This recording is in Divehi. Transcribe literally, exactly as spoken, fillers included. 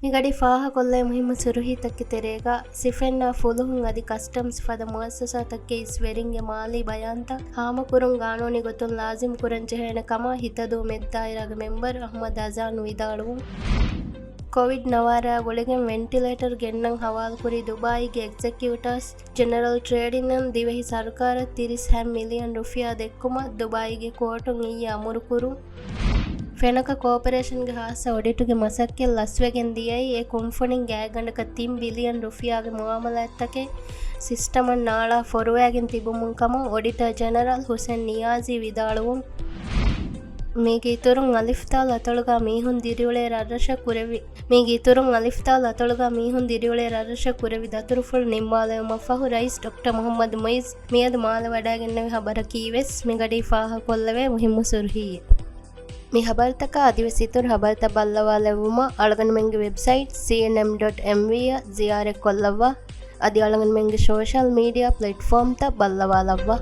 މިގަޑި ފާހަކޮށްލޭ މުހިއްމު ސުރުހީތަކެއް ތެރޭގަ، ސިފެންއާ ފުލުހުން އަދި ކަސްޓަމްސް ފަދަ މުއައްސަސާތަކެއް އިސް ވެރިންގެ މާލީ ބަޔާންތައް ހާމަކުރުން ގާނޫނީ ގޮތުން ލާޒިމް ކުރަން ޖެހޭނެ ކަމަށް ހިތަދޫ މެދުދާއިރާގެ މެމްބަރ އަޙްމަދު އަޒާން ވިދާޅުވުން. ކޮވިޑް ނަވާރަޔާ ގުޅިގެން ވެންޓިލޭޓަރު ގެންނަން ހަވާލުކުރި ދުބާއީގެ އެގްޒެކިއުޓާސް ޖެނެރަލް ޓްރޭޑިންއަށް ދިވެހި ސަރުކާރަށް ތިރީސް ހަ މިލިއަން ރުފިޔާ ދެއްކުމަށް ދުބާއީގެ ކޯޓުން އިއްޔެ އަމުރުކުރުން. ފެނަކަ ކޯޕަރޭޝަންގެ ހާއްސަ އޮޑިޓުގެ މަސައްކަތް ލަސްވެގެން ދިޔައީ އެ ކުންފުނިން ގާތްގަނޑަކަށް ތިން ބިލިއަން ރުފިޔާގެ މުއާމަލާތްތަކެއް ސިސްޓަމަށް ނާޅާ ފޮރުވައިގެން ތިބުމުން ކަމަށް އޮޑިޓަރ ޖެނެރަލް ހުސެން ނިޔާޒީ ވިދާޅުވުން. މީގެ އިތުރުން އަލިފްތާލު އަތޮޅުގަ މީހުން ދިރިއުޅޭ ރަށްރަށަށް ކުރެވި، މީގެ އިތުރުން އަލިފްތާލު އަތޮޅުގަ މީހުން ދިރިއުޅޭ ރަށްރަށަށް ކުރެވި ދަތުރުފުޅު ނިންމާލެވުމަށްފަހު ރައީސް ޑޮކްޓަރ މުޙައްމަދު މުޢިއްޒު މިއަދު މާލެ ވަޑައިގެންނެވި ހަބަރަކީވެސް މިގަޑީ ފާހަގަކޮށްލެވޭ މުހިއްމު ސުރުހީއެއް. މި ހަބަރުތަކާ އަދިވެސް އިތުރު ހަބަރުތައް ބައްލަވާލެއްވުމަށް އަޅުގަނޑުމެންގެ ވެބްސައިޓް ސީއެންއެމް ޑޮޓް އެމްވީ އަށް ޒިޔާރަތްކޮށްލައްވާ. އަދި އަޅުގަނޑުމެންގެ ސޯޝަލް މީޑިއާ ޕްލެޓްފޯމްތައް ބައްލަވާލައްވާ.